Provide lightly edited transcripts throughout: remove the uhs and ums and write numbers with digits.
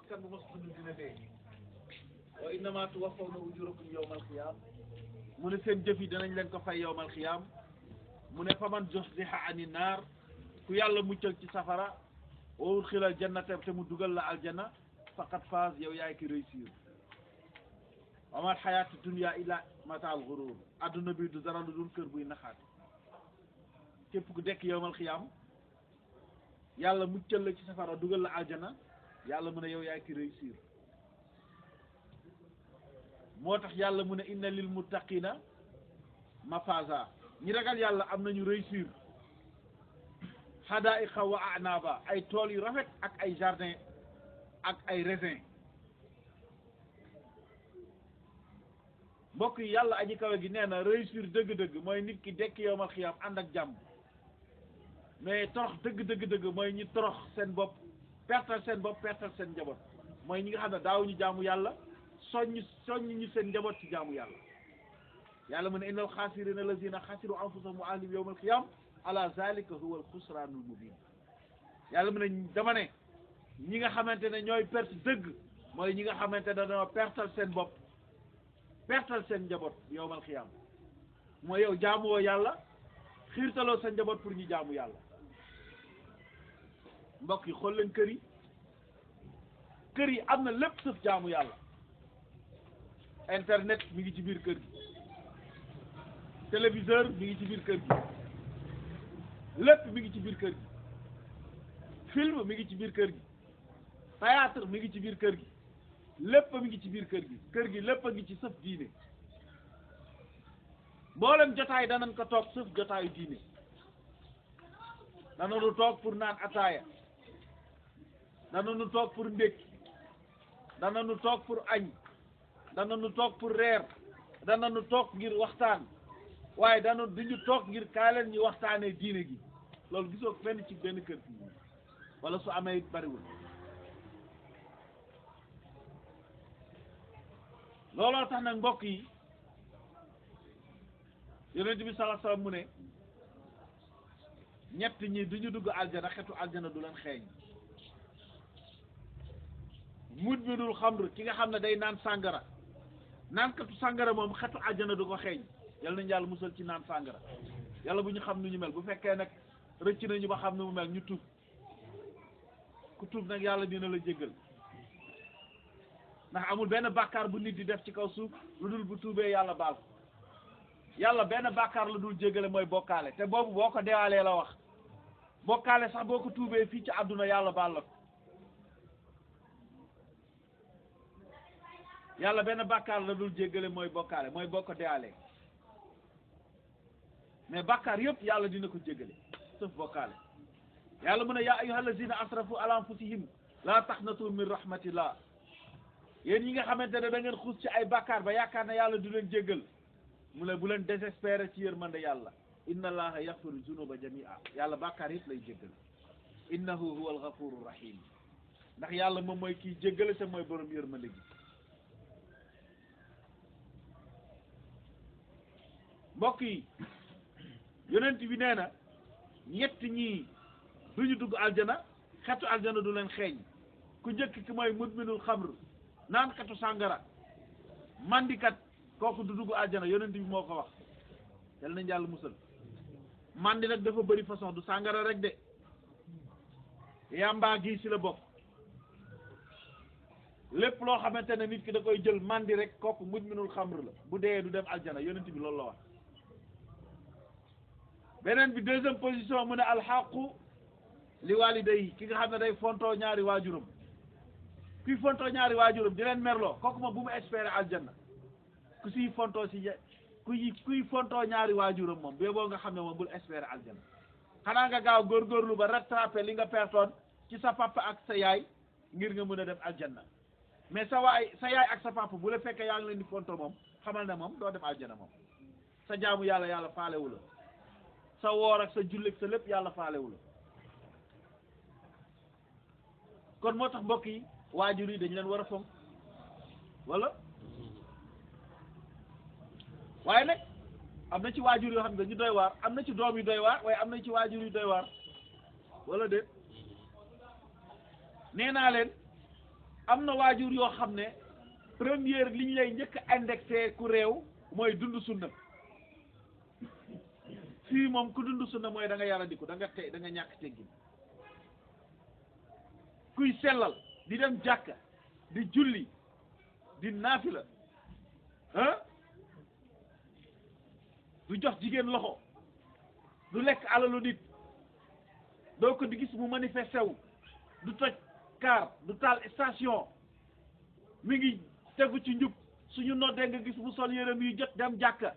bakkan bu mos dund dina dee wa innama tuwaffawna ujurakum yawmal qiyaam mu ne seen jëf yi danañ leen ko fay yawmal qiyaam mu ne faman zuhziha ani naar ku yàlla muccal ci safara wa udxilal jannata te mu dugal la aljanna faqad faaz yow yaay ki réussir wa mal xayaatu dunya illa mataal gurur adduna bi du dara lu dul kër buy naxaat képp ku dekk yawmal qiyaam yàlla muccal la ci safara dugal la aljanna yàlla mu ne yow yaay ki réussir moo tax yàlla mu ne inna lil muttaqina mafaza ñi ragal yàlla am nañu réussir hadaiqa wa anaba ay tool yu rafet ak ay jardin ak ay raisin mbokk yi yàlla aji kawe gi nee na réussir dëgg-dëgg mooy nit ki dekk yawmal xiyaam ànd ak jàmm mais torox dëgg mooy ñi torox seen bopp pertal seen bopp pertal seen njaboot mooy ñi nga xam ne daawuñu jaamu yàlla soññ ñu seen njaboot ci jaamu yàlla yàlla mu ne innal xaasirina allazina xasiru anfusahum wa ahlihim yawmal qiyaam ala zalika huwa al xusraanul mubin yàlla mu ne dama ne ñi nga xamante ne ñooy perte dëgg mooy ñi nga xamante ne dañoo pertal seen bopp pertal seen njaboot yawmal qiyaam mooy yow jaamuwoo yàlla xiirtaloo sa njaboot pour ñu jaamu yàlla mbokk yi xool leen kër yi am na lépp sëf jaamu yàlla internet mi ngi ci biir kër gi téléviseur mi ngi ci biir kër gi lépp mi ngi ci biir kër gi film mi ngi ci biir kër gi théâtre mi ngi ci biir kër gi lépp mi ngi ci biir kër gi lépp a ngi ci sëf diine mboolem jotaay danañ ko toog sëf jotaayu diine danañu toog pour naan ataaya danañu toog pour ndékki danañu toog pour añ danañu toog pour reer danañu toog ngir waxtaan waaye duñu toog ngir kaaleen ñu waxtaanee diine gi loolu gisoo fenn ci benn kër gi wala su amee it bariwul looloo tax nag mbokk yi yonent bi sallallahu alayhi wasallam mu ne ñett ñi duñu dugg aljana xetu aljana du leen xeeñ mudminul xamr ki nga xam ne day naan sàngara naankatu sàngara moom xetu aljana du ko xeeñ yal nañu yàlla musal ci naan sàngara yàlla bu ñu xam nu ñu mel bu fekkee nag rëcc nañu ba xam nu mu mel ñu tuub ku tuub nag yàlla dina la jéggal ndax amul benn bàkkaar bu nit di def ci kaw suuf lu dul bu tuubee yàlla baal ko yàlla benn bàkkaar la dul jéggale mooy bokkaale te boobu boo ko deewaalee la wax bokkaale sax boo ko tuubee fii ci àdduna yàlla baal la ko yàlla benn bàkkaar la dul jéggale mooy bokkaale mooy boo ko deewaalee mais bàkkaar yëpp yàlla dina ko jéggale sauf bokkaale yàlla mu ne yaa ayyuhal lazina asrafu ala anfusihim la taqnatu min rahmatillah yéen ñi nga xamante ne da ngeen xuus ci ay bàkkaar ba yaakaar ne yàlla du leen jéggal mu ne bu leen désespéré ci yërmande yàlla inna allaha yaghfiru zunuba jami'a yàlla bàkkaar yëpp lay jéggal innahu huwal ghafurur rahim ndax yàlla moom mooy kii jéggale te mooy borom yërmande gi mbokk yi yonent bi nee na ñett ñii duñu dugg aljana xetu aljana du leen xeeñ ku njëkk ki mooy mudminul xamr naan katu sàngara mandikat kooku du dugg aljana yonent bi moo ko wax yal nañ yàlla musal mandi nag dafa bëri façon du sàngara rek de yamba gi ci la bokk lépp loo xamante ne nit ki da koy jël mandi rek kooku mudminul xamr la bu dee du dem aljana yonent bi loolu la wax beneen bi deuxième position mu ne alxaqu li waliday ki nga xam ne day fontoo ñaari waajuram kuy fontoo ñaari waajuram di leen merloo kooku moom bu mu espérer aljanna ku siy fontoo si kuy fontoo ñaari waajuram moom bee boo nga xam ne moom bul espérer aljanna xanaa nga gaaw góorgóorlu ba rattraper li nga pertoon ci sa papa ak sa yaay ngir nga mën a dem aljanna mais sa yaay ak sa papa bu la fekkee yaa ngi leen di fontoo moom xamal ne moom doo dem aljanna moom sa jaamu yàlla faalewu la sa woor ak sa jullit sa lépp yàlla faalewu la kon moo tax mbokk yi waajur yi dañ leen war a fonk wala waaye nag am na ci waajur yoo xam ne dañu doy waar am na ci doom yu doy waar waaye am na ci waajur yu doy waar wala déet nee naa leen am na waajur yoo xam ne première li ñu lay njëkk a indexé ku réew mooy dund sunna fii moom ku dund sunna mooy da nga yaradiku da nga ñàkk teggin kuy sellal di dem jàkka di julli di naafila du jox jigéen loxo du lekk alalu nit doo ko di gis mu manifesté wu du toj car du taal station mi ngi tegu ci njub suñu noddee nga gis mu sol yërëm yu jot dem jàkka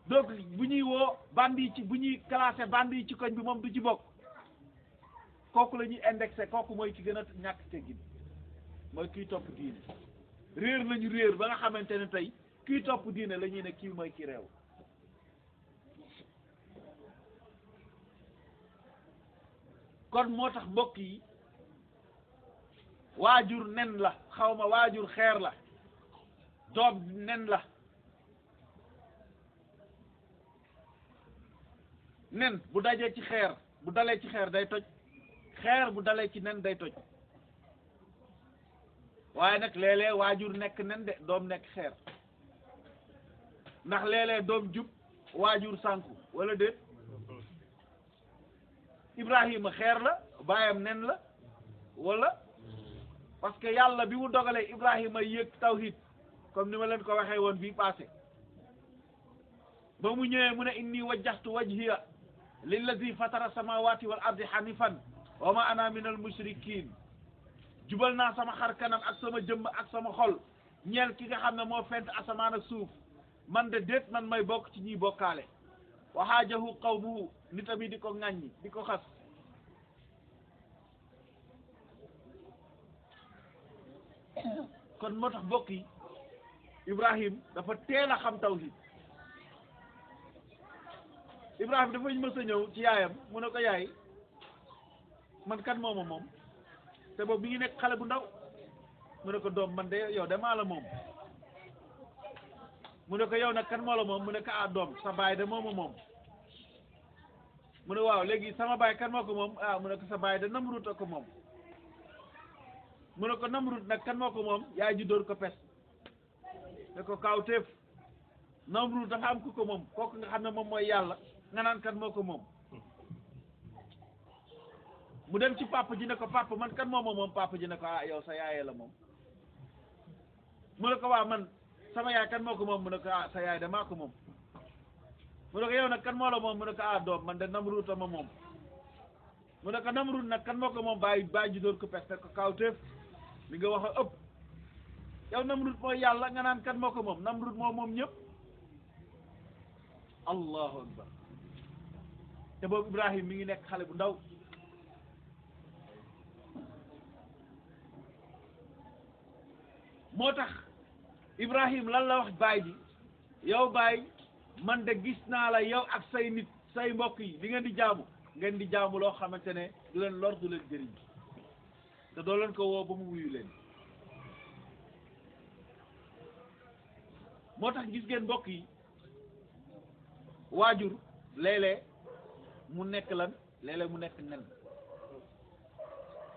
donc bu ñuy woo bandi yi ci bu ñuy classé bandi yi ci koñ bi moom du ci bokk kooku la ñuy indexé kooku mooy ki gën a ñàkk teggin mooy kiy topp diine réer lañu réer ba nga xamante ne tey kiy topp diine la ñuy ne kii mooy ki réew kon moo tax mbokk yi waajur nen la xawma waajur xeer la doom nen la nen bu dajee ci xeer bu dalee ci xeer day toj xeer bu dalee ci nen day toj waaye nag léeg-léeg waajur nekk nen de doom nekk xeer ndax léeg-léeg doom jub waajur sànku wala déet Ibrahima xeer la baayam nen la wala parce que yàlla bi mu dogalee Ibrahima yëg tawhid comme ni ma leen ko waxee woon bii passé ba mu ñëwee mu ne inni wajjahtu wajhiya lillazi fatara samawati wal ardi hanifan wa ma ana minal mushrikin jubal naa sama xar kanam ak sama jëmm ak sama xol ñeel ki nga xam ne moo fent asamaan ak suuf man de déet man may bokk ci ñiy bokkaale wa haajahu qawmuhu nitam yi di ko ŋàññi di ko xas kon moo tax bokk yi Ibrahim dafa teel a xam tawhid Ibrahim dafa mës a ñëw ci yaayam mu ne ko yaay man kan mooma moom te boobu mi ngi nekk xale bu ndaw mu ne ko doom man de yow de maa la moom mu ne ko yow nag kan moo la moom mu ne ko ah doom sa baay de mooma moom mu ne waaw léegi sama baay kan moo ko moom ah mu ne ko sa baay de Namrud a ko moom mu ne ko Namrud nag kan moo ko moom yaay ji dóor ko pes ne ko kaaw téef Namrud dafa am ku ko moom kooku nga xam ne moom mooy yàlla nga naan kan moo ko moom mu dem ci papa ji ne ko papa man kan mooma moom papa ji ne ko ah yow sa yaayee la moom mu ne ko waa man sama yaay kan moo ko moom mu ne ko ah sa yaay de maa ko moom mu ne ko yow nag kan moo la moom mu ne ko ah doom man de Namrud ma moom mu ne ko Namrud nag kan moo ko moom bàyyi ji dóor ko pes ne ko kaw téef li nga wax a ëpp yow Namrud mooy yàlla nga naan kan moo ko moom Namrud moom ñëpp allahu akbar te boobu Ibrahim mi ngi nekk xale bu ndaw moo tax Ibrahim lan la wax baay ji yow baay man de gis naa la yow ak say nit say mbokk yi li ngeen di jaamu loo xamante ne du leen lor du leen jëriñ te doo leen ko woo ba mu wuyu leen moo tax gis ngeen mbokk yi waajur léeg-léeg mu nekk lan léeg-léeg mu nekk nen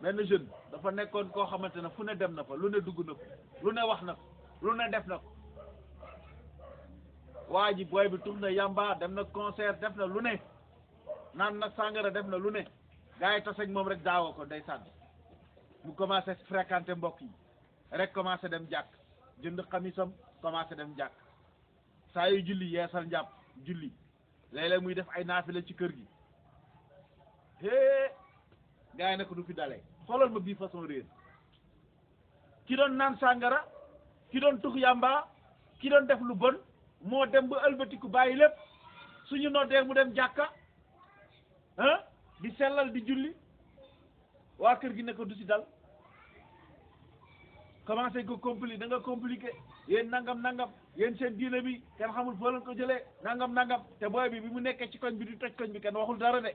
benn jeune dafa nekkoon koo xamante ne fu ne dem na fa lu ne dugg na ko lu ne wax na ko lu ne def na ko waa ji booy bi tux na yamba dem na concert def na lu ne naan na sàngara def na lu ne gars yi taseeg moom rek daawoo ko day sànni mu commencé fréquenter mbokk yi rek commencé dem jàkk jënd xamisam commencé dem jàkk saa yu julli yeesal njàpp julli léeg-léeg muy def ay naafila ci kër gi hee gars yi ne ko du fi dalee xoolal ma bii façon réer ki doon naan sàngara ki doon tux yamba ki doon def lu bon moo dem ba ëlbatiku bàyyi lépp suñu noddee mu dem jàkka di sellal di julli waa kër gi ne ko du si dal commencé ko da nga compliqué yéen nangam yéen seen diine bi kenn xamul foo leen ko jëlee nangam te booy bi mu nekkee ci koñ bi di toj koñ bi kenn waxul dara de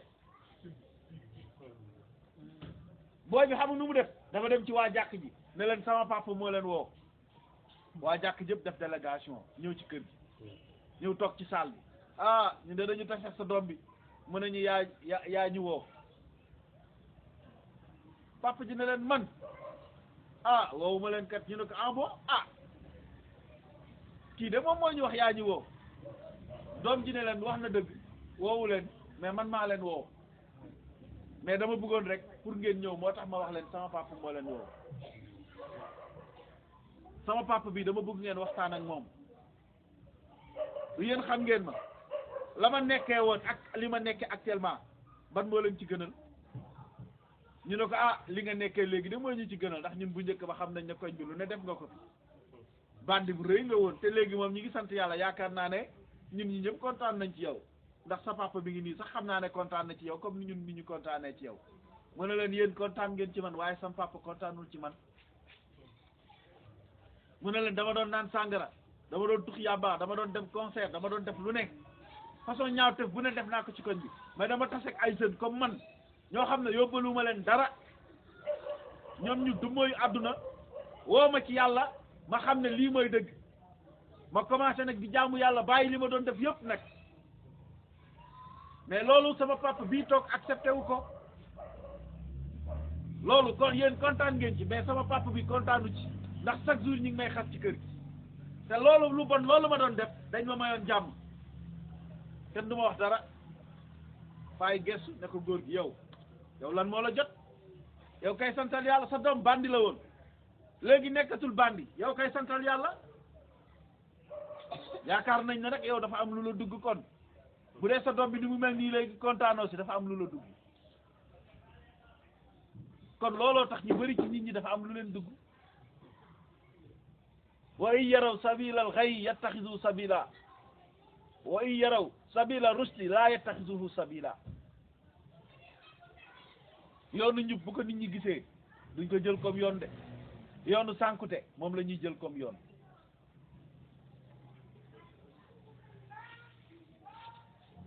booy bi xamul nu mu def dafa dem ci waa jàkk ji ne leen sama papa moo leen woo waa jàkk jëpp def délégation ñëw ci kër gi ñëw toog ci salle bi ñu de dañu tase sa doom bi mu ne ñu yaa ñu woo papa ji ne leen man ah woowu ma leen kat ñu ne ko ah bon ah kii de moom moo ñu wax yaa ñu woo doom ji ne leen wax na dëgg woowu leen mais man maa leen woo mais dama bëggoon rek pour ngeen ñëw moo tax ma wax leen sama papa moo leen woo sama papa bi dama bëgg ngeen waxtaan ak moom yéen xam ngeen ma la ma nekkee woon ak li ma nekkee actuellement ban moo leen ci gënal ñu ne ko ah li nga nekkee léegi de moo ñu ci gënal ndax ñun bu njëkk ba xam nañ ne koñ bi lu ne def nga ko bandi bu rëy nga woon te léegi moom ñi ngi sant yàlla yaakaar naa ne ñun ñi ñëpp kontaan nañ ci yow ndax sa papa bi ngi nii sax xam naa ne kontaan na ci yow comme ni ñun ni ñu kontaanee ci yow mu ne leen yéen kontaan ngeen ci man waaye sama papa kontaanul ci man mu ne leen dama doon naan sàngara dama doon tux yàmba dama doon dem concert dama doon def lu nekk façon ñaaw tef bu ne def naa ko ci koñ bi mais dama tasek ay jeunes comme man ñoo xam ne yóbbaluma leen dara ñoom ñu du mooy àdduna woo ma ci yàlla ma xam ne lii mooy dëgg ma commencé nag di jaamu yàlla bàyyi li ma doon def yëpp nag mais loolu sama papa bii toog accepté wu ko loolu kon yéen kontaan ngeen ci mais sama papa bi kontaanu ci ndax chaque jour ñu ngi may xas ci kër gi te loolu lu bon loolu ma doon def dañ ma mayoon jàmm kenn du ma wax dara faay gestu ne ko góor gi yow lan moo la jot yow kay santal yàlla sa doom bandi la woon léegi nekkatul bandi yow kay santal yàlla yaakaar nañ ne rek yow dafa am lu la dugg kon bu dee sa doom bi ni mu mel nii léegi kontaanoo si dafa am lu la dugg kon looloo tax ñu bari ci nit ñi dafa am lu leen dugg wa in yaraw sabila al ghayy yattaxidu sabila wa in yaraw sabila rusli laa yattaxiduhu sabila yoonu njub bu ko nit ñi gisee duñ ko jël comme yoon de yoonu sànkute moom la ñuy jël comme yoon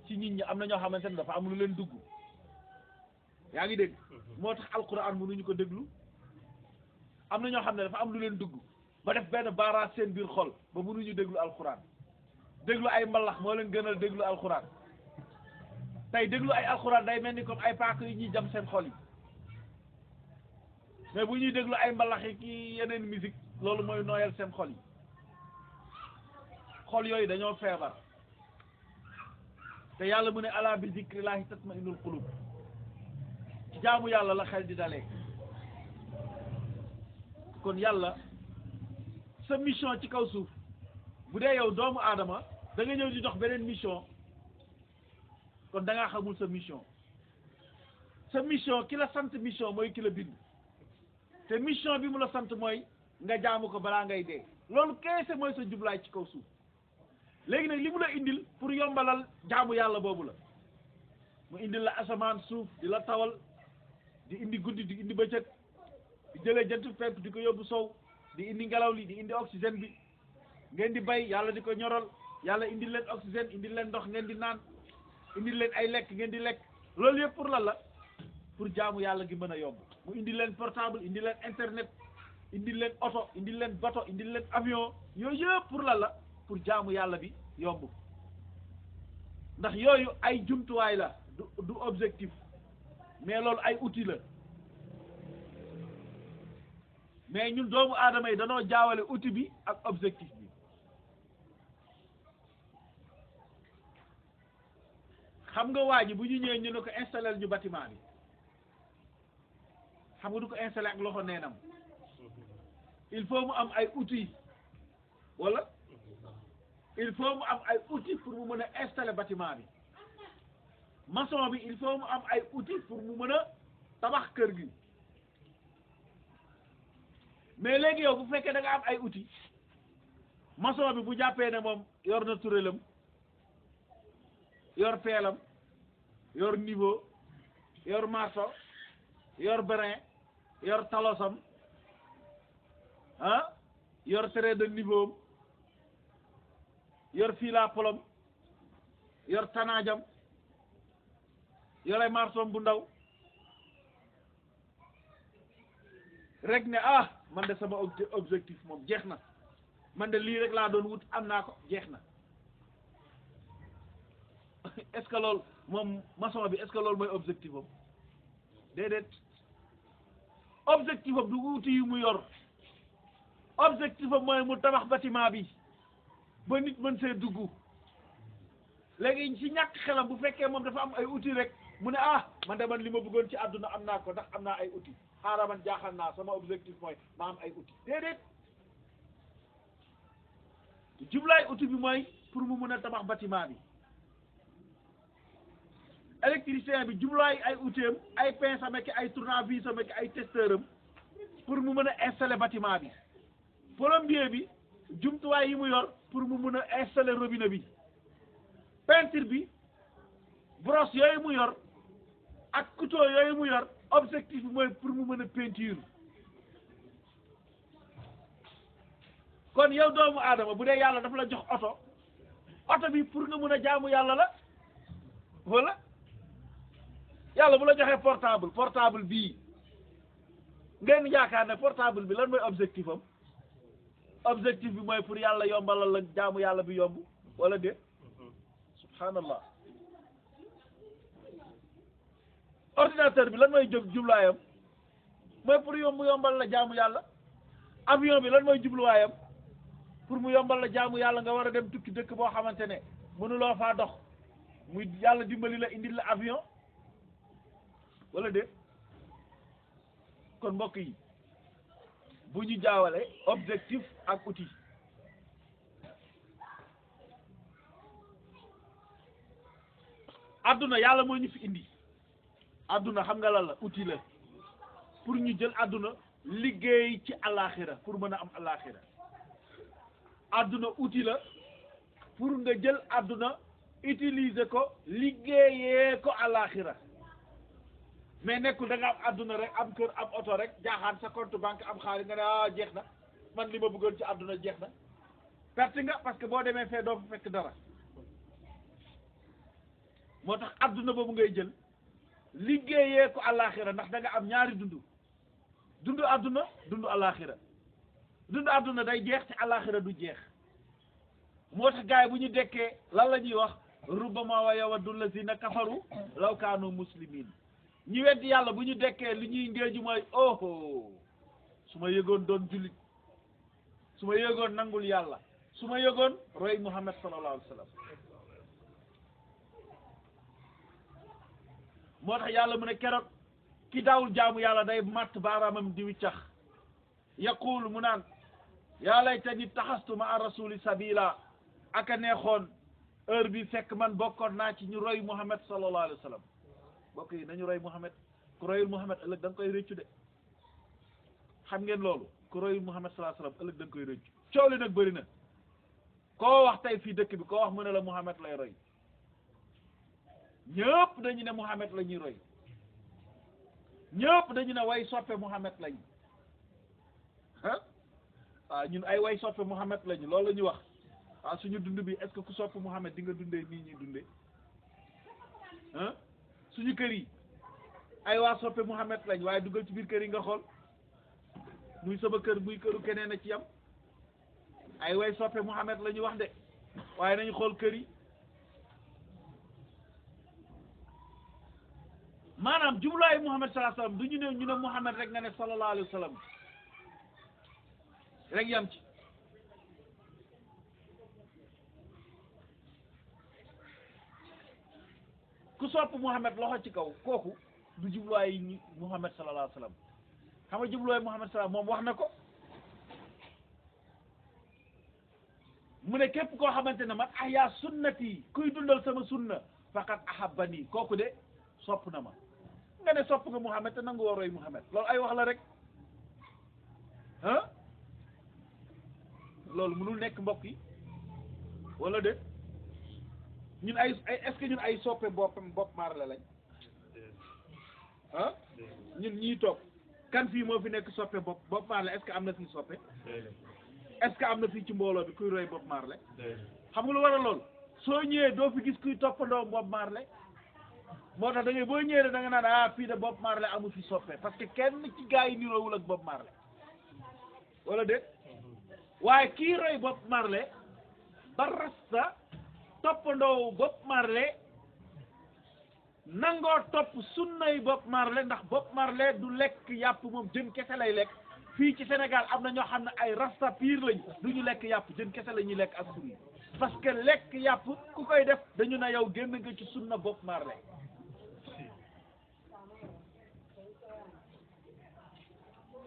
ci nit ñi am na ñoo xamante ne dafa am lu leen dugg yaa ngi dégg moo tax alquran mënuñu ko déglu am na ñoo xam ne dafa am lu leen dugg ba def benn baaraas seen biir xol ba mënuñu déglu alquran déglu ay mbalax moo leen gënal déglu alquran tey déglu ay alquran day mel ni comme ay paak yi ñuy jam seen xol yi mais bu ñuy déglu ay mbalax yi ki yeneen musique loolu mooy nooyal seen xol yi xol yooyu dañoo feebar te yàlla mu ne ala bi zikrillahi tatma'innul qulub jaamu yàlla la xel di dalee kon yàlla sa mission ci kaw suuf bu dee yow doomu aadama da nga ñëw di dox beneen mission kon da ngaa xamul sa mission ki la sant mission mooy ki la bind te mission bi mu la sant mooy nga jaamu ko balaa ngay dee loolu keese mooy sa jublaay ci kaw suuf léegi nag li mu la indil pour yombalal jaamu yàlla boobu la mu indil la asamaan suuf di la tawal di indi guddi di indi bëccëg di jëlee jant fekk di ko yóbbu sow di indi ngelaw li di indi oxygène bi ngeen di bay yàlla di ko ñoral yàlla indil leen oxygène indil leen ndox ngeen di naan indil leen ay lekk ngeen di lekk loolu yëpp pour lan la pour jaamu yàlla gi mën a yomb mu indil leen portable indil leen internet indil leen oto indil leen bateau indil leen avion yooyu yëpp pour lan la pour jaamu yàlla bi yomb ndax yooyu ay jumtuwaay la du objectif mais loolu ay outil la mais ñun doomu aadama yi danoo jaawale outil bi ak objectif bi xam nga waa ji bu ñu ñëwee ñu ne ko installer ñu bâtiment bi xam nga du ko installer ak loxo neenam il faut mu am ay outils wala il faut mu am ay outils pour mu mën a installer bâtiment bi maçon bi il faut mu am ay outils pour mu mën a tabax kër gi mais léegi yow bu fekkee da nga am ay outils maçon bi bu jàppee ne moom yor na turelam yor peelam yor niveau yor marteau yor brin yor talosam ah yor trait de niveau yor fil à plomb yor tanaajam yore marteau bu ndaw rek ne ah man de sama objectif moom jeex na man de lii rek laa doon wut am naa ko jeex na est-ce que loolu moom maçon bi est-ce que loolu mooy objectif am déedéet objectif am du outil yu mu yor objectif am mooy mu tabax bâtiment bi ba nit mën see dugg léegi ci ñàkk xelam bu fekkee moom dafa am ay outil rek mu ne man de man li ma bëggoon ci àdduna am naa ko ndax am naa ay outil xaaral man jaaxal naa sama objectif mooy ma am ay outil déedéet jublaay outil bi mooy pour mu mën a tabax bâtiment bi électricien bi jublaay ay outil ay pince am ak ay tournevis am ak ay testeur am pour mu mën a installer bâtiment bi plombier bi jumtuwaay yi mu yor pour mu mën a installer robinet bi peintre bi brosse yooyu mu yor ak couteau yooyu mu yor objectif bi mooy pour mu mën a peinture kon yow doomu aadama bu dee yàlla dafa la jox oto bi pour nga mën a jaamu yàlla la voilà yàlla bu la joxee portable bii ngeen yaakaar ne portable bi lan mooy objectif am objectif bi mooy pour yàlla yombalal la jaamu yàlla bi yomb wala déet subhanallah ordinateur bi lan mooy jubluwaayam mooy pour yombal la jaamu yàlla avion bi lan mooy jubluwaayam pour mu yombal la jaamu yàlla nga war a dem tukki dëkk boo xamante ne mënuloo faa dox muy yàlla dimbali la indil la avion wala déet kon mbokk yi bu ñu jaawale objectif ak outil adduna yàlla moo ñu fi indi adduna xam nga lan la outil la pour ñu jël adduna liggéey ci alaxira pour mën a am alaxira adduna outil la pour nga jël adduna utiliser ko liggéeyee ko alaxira mais nekkul da nga am adduna rek am kër am oto rek jaaxaan sa compte banque am xaalis nga ne jeex na man li ma bëggoon ci adduna jeex na perte nga parce que boo demee fee doo fa fekk dara moo tax adduna boobu ngay jël liggéeyee ko alaxira ndax da nga am ñaari dundu adduna dundu alaxira dundu adduna day jeex ci alaxira du jeex moo tax gaay bu ñu dekkee lan la ñuy wax rubbama wa yawaddu lazina kafaru law kaanu muslimin ñi weddi yàlla bu ñu dekkee li ñuy ngéeju mooy su ma yëgoon doon jullit su ma yëgoon nangul yàlla su ma yëgoon roy Muhammad sallallahu alayhi wa sallam moo tax yàlla mu ne keroog ki daawul jaamu yàlla day matt baaraamam di wiccax yaqul mu naan yaa laytani taxastu ma rasuli sabila aka neexoon heure bi fekk man bokkoon naa ci ñu roy Muhammad sallallahu alayhi wa sallam bokk yi nañu roy Muhammad ku royul Muhammad ëllëg da nga koy rëccu de xam ngeen loolu ku royul Muhammad sallallahu alayhi wa sallam ëllëg da nga koy rëccu coow li nag bëri na koo wax tey fii dëkk bi koo wax mu ne la Muhammad lay roy ñëpp dañu ne Muhammad la ñuy roy ñëpp dañu ne way soppe Muhammad lañ waaw ñun ay way soppe Muhammad lañu loolu la ñuy wax waaw suñu dund bi est-ce que ku sopp Muhammad di nga dundee nii ñuy dundee suñu kër yi ay waa soppe Muhammad lañ waaye duggal ci biir kër yi nga xool muy sama kër muy këru keneen a ci yam ay way soppe Muhammad la ñu wax de waaye nañu xool kër yi maanaam jubluwaayu Muhammad sallallahu alayhi wa sallam du ñu ne Muhammad rek nga ne sallallahu alayhi wa sallam rek yam ci ku sopp Muhammad loxo ci kaw kooku du jubluwaayu ñi Muhammad sallallahu alayhi wa sallam xam nga jubluwaayu Muhammad sallallahu moom wax na ko mu ne képp koo xamante ne man ahya sunnati kuy dundal sama sunna faqat ahabbani kooku de sopp na ma nga ne sopp nga Muhammad te nangu war roy Muhammad loolu ay wax la rek loolu mënul nekk mbokk yi wala de ñun ay est-ce que ñun ay soppe bopp maar la lañ ñun ñii toog kan fii moo fi nekk soppe bopp maar la est-ce que am na fii soppe est-ce que am na fii ci mbooloo bi kuy roy bopp maar la xam nga lu war a lool soo ñëwee doo fi gis kuy toppandoo bopp maar la moo tax da ngay boo ñëwee da nga naan fii de Bob Marley amu fi soppe parce que kenn ci gaa yi niroowul ak Bob Marley wala déet waaye kii roy Bob Marley ba rasta toppandoo Bob Marley nangoo topp sunnay Bob Marley ndax Bob Marley du lekk yàpp moom jën kese lay lekk fii ci Sénégal am na ñoo xam ne ay rasta pire lañ du ñu lekk yàpp jën kese la ñuy lekk ak fruit parce que lekk yàpp ku koy def dañu ne yow génn nga ci sunna Bob Marley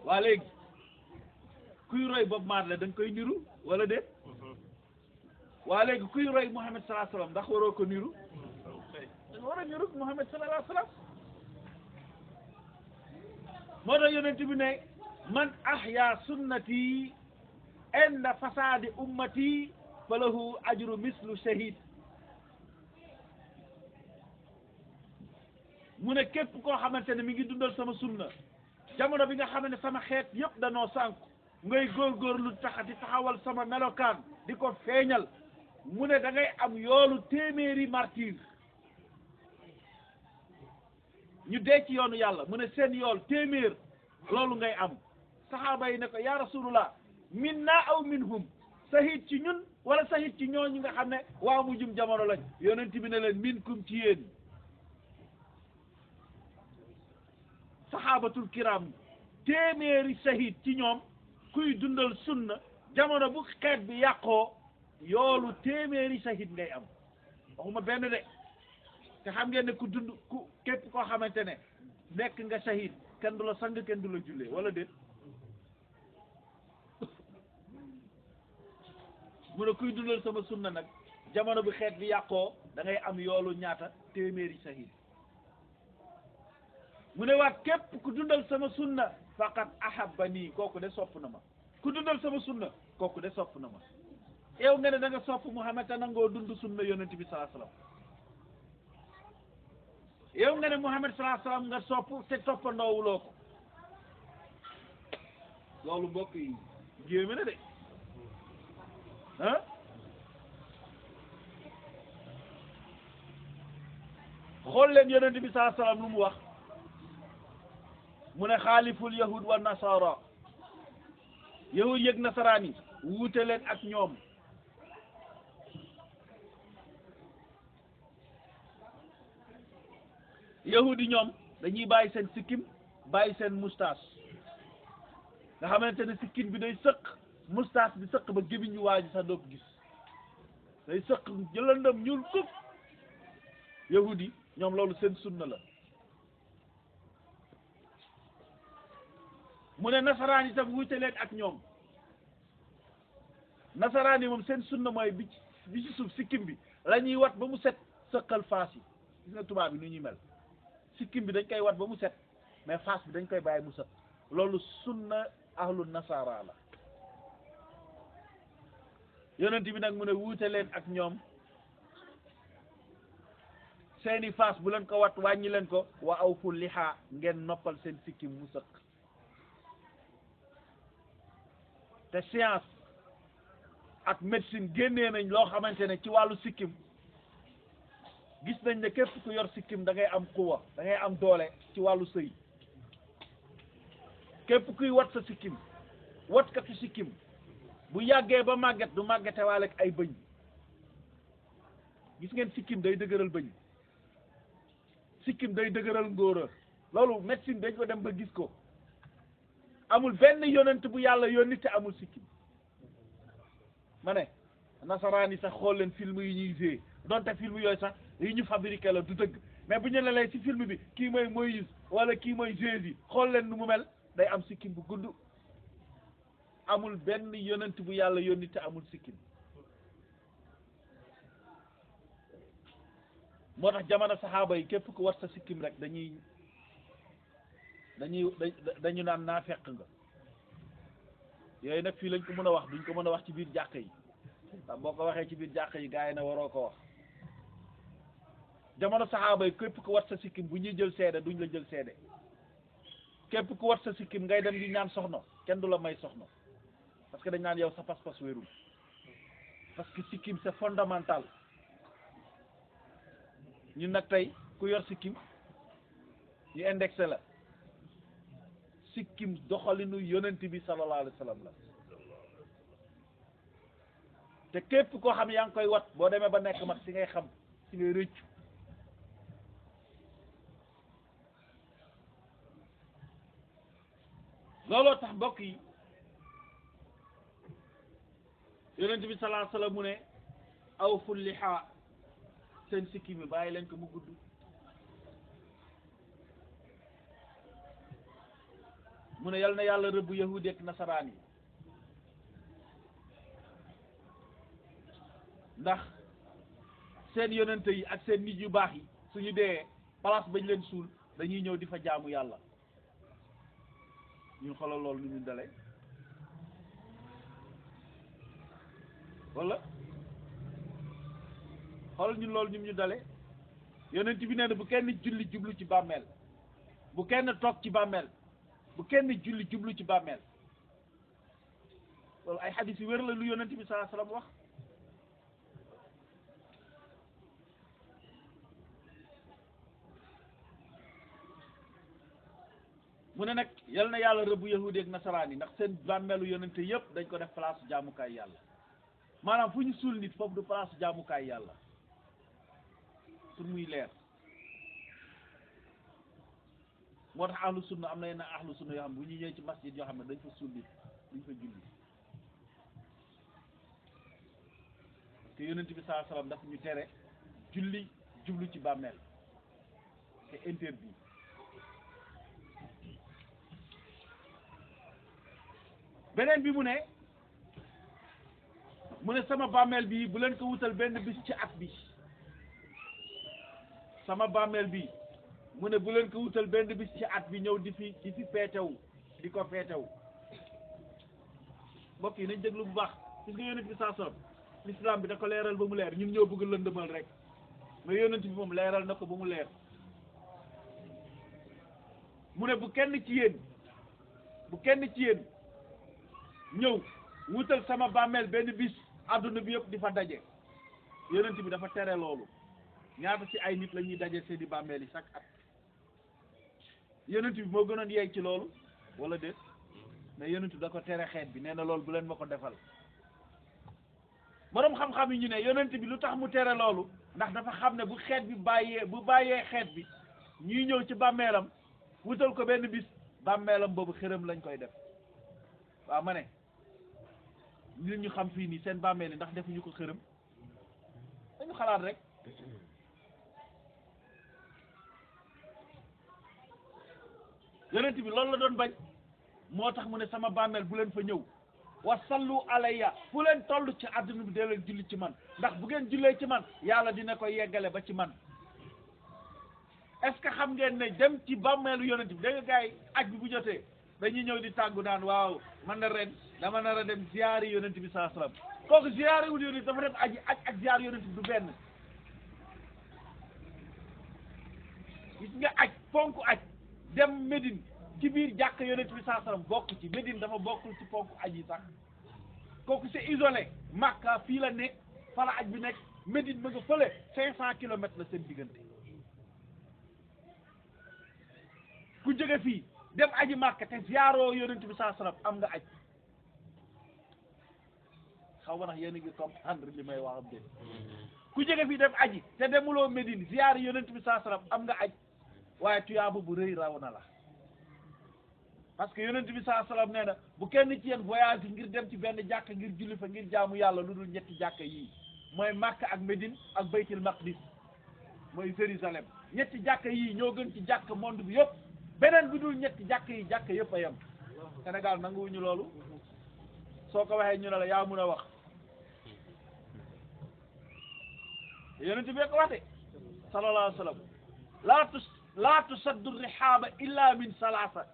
waa léegi kuy roy Bob Marley da nga koy niru wala déet waa léegi kuy roy Muhammad sallallahu alayhi wasallam ndax waroo ko niru da nga war a niru Muhammad sallallahu alayhi wasallam moo tax yonent bi ne man ahya sunnati inda fasadi ummati falahu ajru mislu shahid mu ne képp koo xamante ne mi ngi dundal sama sunna jamono bi nga xam ne sama xeet yëpp danoo sànku ngay góorgóorlu di taxawal sama melokaan di ko feeñal mu ne da ngay am yoolu téeméeri martyr ñu dee ci yoonu yàlla mu ne seen yool téeméer loolu ngay am saxaaba yi ne ko ya rasulullah minna aw minhum sahid ci ñun wala sahid ci ñooñu nga xam ne waa mu jum jamono lañ yonent bi ne leen minkum ci yéen saxaabatul kiram téeméeri sahid ci ñoom kuy dundal sunna jamono bu xeet bi yàqoo yoolu téeméeri sahid ngay am waxuma benn de te xam ngeen ne ku dund ku képp koo xamante ne nekk nga sahid kenn du la sang kenn du la jullee wala déet mu ne kuy dundal sama sunna nag jamono bi xeet bi yàqoo da ngay am yoolu ñaata téeméeri sahid mu ne waat képp ku dundal sama sunna faqat ahabbani kooku de sopp na ma ku dundal sama sunna kooku de sopp na ma yow nga ne da nga sopp Muhammad te nangoo dund sunna yonent bi sallallahu alayhi wasallam yow nga ne Muhammad sallallahu alayhi wasallam nga sopp te toppandoowuloo ko loolu mbokk yi jéeme na de ah xool leen yonent bi sallallahu alayhi wasallam lu mu wax mu ne xaaliful yahud wa nasara yahud yëg nasaraan yi wuute leen ak ñoom yahud yi ñoom dañuy bàyyi seen sikkim bàyyi seen moustache nga xamante ne sikkim bi day sëq moustache bi sëq ba gémmiñ ñu waaji sax doo ko gis day sëq jëlandam ñuul kuk yahud yi ñoom loolu seen sunna la mu ne nasaraan yi tam wuute leen ak ñoom nasaraan yi moom seen sunna mooy bi ci suuf sikkim bi la ñuy wat ba mu set sëqal faas yi gis nga tubaab bi nu ñuy mel sikkim bi dañ koy wat ba mu set mais faas bi dañ koy bàyyi mu set loolu sunna ahlu nasara la yonent bi nag mu ne wuute leen ak ñoom seeni faas bu leen ko wat wàññi leen ko wa aw fu lihaa ngeen noppal seen sikkim mu sëq te science ak médecine génnee nañ loo xamante ne ci wàllu sikkim gis nañ ne képp ku yor sikkim da ngay am quwa da ngay am doole ci wàllu sëy képp kuy wat sa sikkim wat katu sikkim bu yàggee ba màgget du màggete waale ak ay bëñ gis ngeen sikkim day dëgëral bëñ sikkim day dëgëral ngóora loolu médecine dañ ko dem ba gis ko amul benn yonent bu yàlla yónni te amul sikkim ma ne nasaraan yi sax xool leen film yi ñuy joué donte film yooyu sax yi ñu fabriqué la du dëgg mais bu ñu la lay ci film bi kii mooy Moïse wala kii mooy Jésus xool leen nu mu mel day am sikkim bu gudd amul benn yonent bu yàlla yónni te amul sikkim moo tax jamono saxaaba yi képp ku war sa sikkim rek dañu naan naa fekk nga yooyu nag fii lañ ko mën a wax duñ ko mën a wax ci biir jàkk yi ndax boo ko waxee ci biir jàkk yi gars yi ne waroo ko wax jamono saxaaba yi képp ku wat sa sikkim bu ñuy jël seede duñ la jël seede képp ku wat sa sikkim ngay dem di ñaan soxna kenn du la may soxna parce que dañ naan yow sa pas-pas wérul parce que sikkim c'est fondamental ñun nag tey ku yor sikkim ñu indexé la sikkim doxalinu yonent bi sallallahu alayhi wa sallam la te képp koo xam yaa ngi koy wat boo demee ba nekk mag si ngay xam si ngay rëccu looloo tax mbokk yi yonent bi sallallahu alayhi wasallam mu ne aw ful liha seen sikki mi bàyyi leen ko mu gudd mu ne yal na yàlla rëbb yahudi ak nasaraan yi ndax seen yonente yi ak seen nit yu baax yi suñu dee place bañ leen suul dañuy ñëw di fa jaamu yàlla ñun xoolal loolu nu ñu dalee wala xoolal ñun loolu ñu dalee yonent bi nee na bu kenn julli jublu ci bàmmeel bu kenn toog ci bàmmeel bu kenn julli jublu ci bàmmeel loolu ay xadis yu wér la lu yonent bi sallallahu alayhi wasallam wax mu ne nag yal na yàlla rëbbu yahudi ak nasaraan yi ndax seen bàmmeelu yonente yëpp dañ ko def place jaamukaay yàlla maanaam fu ñu suul nit foofu du place jaamukaay yàlla pour muy leer moo tax ahlu sunna am na yenn ahlu sunna yoo xam ne bu ñu ñëwee ci masjid yoo xam ne dañ fa suul nit dañ fa julli te yonente bi sallallahu alayhi wasallam daf ñu tere julli jublu ci bàmmeel c'est interdit beneen bi mu ne sama bàmmeel bi bu leen ko wutal benn bis ci at bi sama bàmmeel bi mu ne bu leen ko wutal benn bis ci at bi ñëw di fi feetewu di ko feetewu mbokk yi nañ déglu bu baax gis nga yonent bi saa soon l'islam bi da ko leeral ba mu leer ñun ñoo bëgg lëndëmal rek mais yonent bi moom leeral na ko ba mu leer mu ne bu kenn ci yéen ñëw wutal sama bàmmeel benn bis adduna bi yëpp di fa daje yonent bi dafa tere loolu ñaata ci ay nit la ñuy daje seeni bàmmeel yi chaque at yonent bi moo gënoon yeey ci loolu wala déet mais yonent bi da ko tere xeet bi nee na loolu bu leen ma ko defal boroom xam-xam yi ñu ne yonent bi lu tax mu tere loolu ndax dafa xam ne bu bàyyee xeet bi ñuy ñëw ci bàmmeelam wutal ko benn bis bàmmeelam boobu xërëm lañ koy def waaw ma ne nit ñu xam fii nii seen bàmmeel yi ndax defuñu ko xërëm dañu xalaat rek yonent bi loolu la doon bañ moo tax mu ne sama bàmmeel bu leen fa ñëw wa sallu alayya fu leen toll ci àdduna bi dee leen julli ci man ndax bu ngeen jullee ci man yàlla dina ko yeggale ba ci man est-ce que xam ngeen ne dem ci bàmmeelu yonent bi da nga gaay aj bi bu jotee dañuy ñëw di tàggu naan waaw man na ren dama nar a dem ziyaari yonent bi sallallahu alayhi wasallam kooku ziyaari wul yonent dafa dem aji ak ziyaar yonent bi du benn gis nga aj fonk aj dem Médine ci biir jàkk yonent bi sallallahu alayhi wasallam bokk ci Médine dafa bokkul ci fonk aj yi sax kooku c'est isolé Makka fii la nekk fala aj bi nekk Médine ma nga fële 500 kilomètres la seen diggante ku jóge fii dem aji Makka te ziyaaroo yonent bi sallallahu alayhi wasallam am nga aj xaw ma ndax yéen a ngi comprendre li may wax am dé ku jóge fii dem aji te demuloo Médine ziyaar yonent bi sallallahu alayhi wasallam am nga aj waaye tuyaaba bu rëy raw na la parce que yonent bi sallallahu alayhi wasallam nee na bu kenn ci yéen voyage ngir dem ci benn jàkk ngir julli fa ngir jaamu yàlla lu dul ñetti jàkk yii mooy Makka ak Médine ak Baytul Maqdis mooy Jérusalem ñetti jàkk yii ñoo gën ci jàkk monde bi yëpp beneen bi dul ñetti jàkk yi jàkk yëpp a yem Sénégal nanguwuñu loolu soo ko waxee ñu ne la yaa mun a wax yonent bi ko wax de sallallahu alayhi wasallam laa tusaddu rihaaba illa min salaasa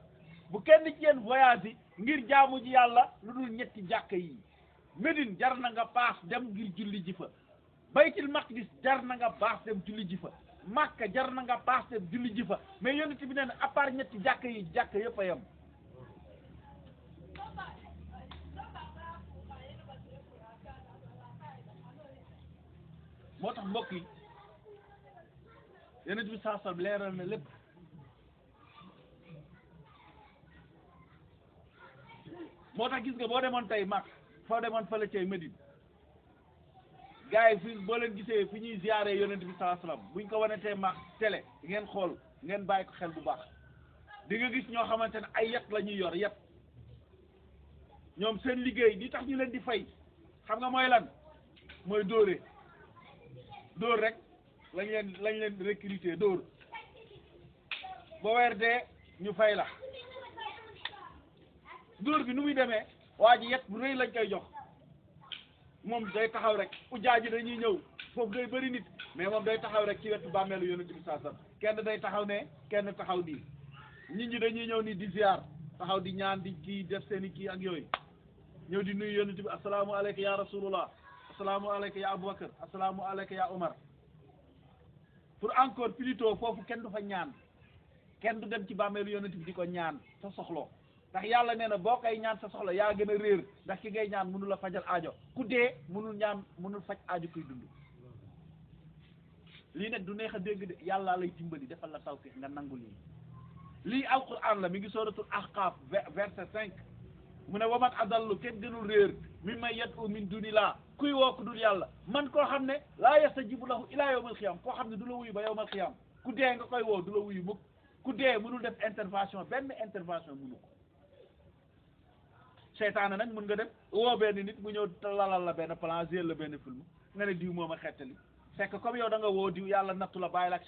bu kenn ci yéen voyage yi ngir jaamu ji yàlla lu dul ñetti jàkk yi Médine jar na nga paas dem ngir julli ji fa Baytul Maqdis jar na nga paas dem julli ji fa Makka jar na nga paas dem julli ji fa mais yonent bi nee na à part ñetti jàkk yi jàkk yëpp a yem moo tax mbokk yi yonent bi saasam leeral na lépp moo tax gis nga boo demoon tey Makka foo demoon fële cay Médine gars yi fi boo leen gisee fi ñuy ziyaare yonent bi sallallahu alayhi wasallam buñ ko wane tey Makka télé ngeen xool ngeen bàyyi ko xel bu baax di nga gis ñoo xamante ne ay yet la ñuy yor yet ñoom seen liggéey di tax ñu leen di fay xam nga mooy lan mooy dóor rek lañ leen recruter dóor ba weer dee ñu fay la dóor bi nu muy demee waa ji yet bu rëy lañ koy jox moom day taxaw rek ujaa ji dañuy ñëw foofu day bëri nit mais moom day taxaw rek ci wetu bàmmeelu yonent bi sallallahu alayhi wasallam kenn day taxaw ne kenn taxaw nii nit ñi dañuy ñëw ni di ziar taxaw di ñaan di kii def seeni kii ak yooyu ñëw di nuyu yonent bi assalaamu alayka ya rasulullah assalaamu alayka ya abubakar assalaamu alayka ya umar pour encore plutôt foofu kenn du fa ñaan kenn du dem ci bàmmeelu yonent bi di ko ñaan sa soxlo ndax yàlla nee na boo koy ñaan sa soxla yaa gën a réer ndax ki ngay ñaan mënul a fajal aajo ku dee mënul faj aajo kuy dund lii nag du neex a dégg de yàlla lay dimbali defal la tawfiq nga nangu lii alquran la mi ngi suratul ahqaf verset 5 mu ne waman adallu kenn gënul réer mi may yad'u min dunillah kuy woo ku dul yàlla man koo xam ne laa yastajibu lahu ila yawmal qiyam koo xam ne du la wuyu ba yawmal qiyam ku dee nga koy woo du la wuyu mukk ku dee mënul def intervention benn intervention mënu ko seytaane nag mën nga def woo benn nit mu ñëw lalal la benn plan gérer la benn film nga ne diw moom a xettali fekk comme yow da nga woo diw yàlla nattu la bàyyi la ak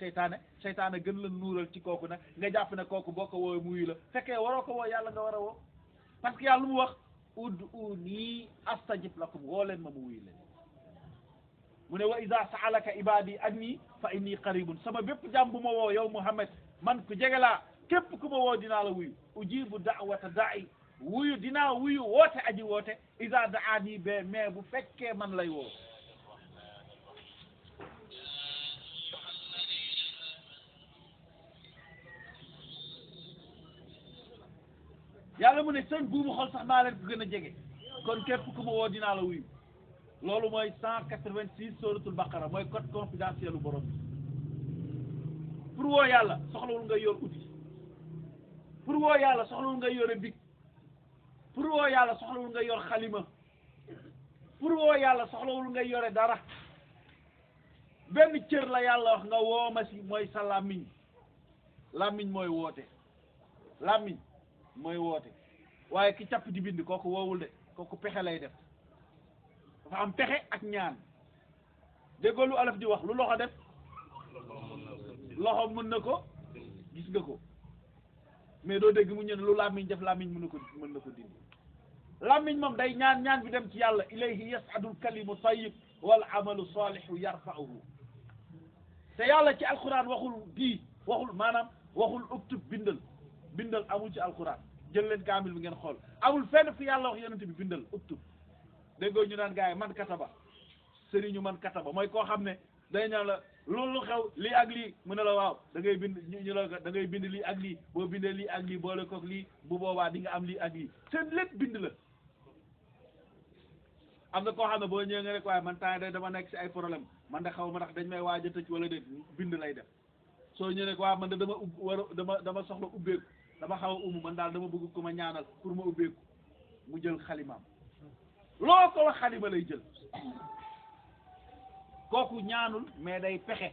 seytaane gën la nuural ci kooku nag nga jàpp ne kooku boo ko woowee muyu la fekkee waroo ko woo yàlla nga war a woo parce que yàlla lu mu wax ud'uuni astajib lakum woo leen ma mu wuyu leen mu ne wa iza sa'alaka ibadi anni fa inni qaribun sama bépp jàmm bu ma woo yow Muhammad man ku jege laa képp ku ma woo dinaa la wuyu ujibu da'wata da'i wuyu dinaa wuyu woote aji woote iza da'ani be mais bu fekkee man lay woo yàlla mu ne seen buumu xol sax maa leen ko gën a jege kon képp ku ma woo dinaa la wuyu loolu mooy 186 suratul baqara mooy code confidentiel u borom bi pour woo yàlla soxlawul nga yor outil pour woo yàlla soxlawul nga yore bic pour woo yàlla soxlawul nga yor xalima pour woo yàlla soxlawul nga yore dara benn cër la yàlla wax nga woo ma si mooy sa làmmiñ làmmiñ mooy woote làmmiñ mooy woote waaye ki capp di bind kooku woowul de kooku pexe lay def dafa am pexe ak ñaan déggoo lu alaf di wax lu loxo def loxo mën na ko gis nga ko mais doo dégg mu ñëw lu làmmiñ def làmmiñ mën na ko dindi làmmiñ moom day ñaan bi dem ci yàlla ilayhi yas'adul kalimu tayyib wal amalu salihu yarfa'uhu te yàlla ci alquran waxul uktub bindal amul ci alquran jël leen kaamil bi ngeen xool amul fenn fi yàlla wax yonent bi bindal uktub déggoo ñu naan gars yi man kataba sëriñu man kataba mooy koo xam ne day ñaan la loolu xew lii ak lii mu ne la waaw da ngay bind ñu la da ngay bind lii ak lii boo bindee lii ak lii boole koog lii bu boobaa di nga am lii ak lii seen lépp bind la am na koo xam ne boo ñëwee nga rek waaye man temps dama nekk si ay problème man de xaw ma ndax dañ may waaj a tëj wala déet bind lay def soo ñëwee rek waaw man de dama soxla ubbeeku dama xaw a man daal dama bëgg ko ma ñaanal pour ma ubbeeku mu jël xalimaam loo ko wax xalima lay jël kooku ñaanul mais day pexe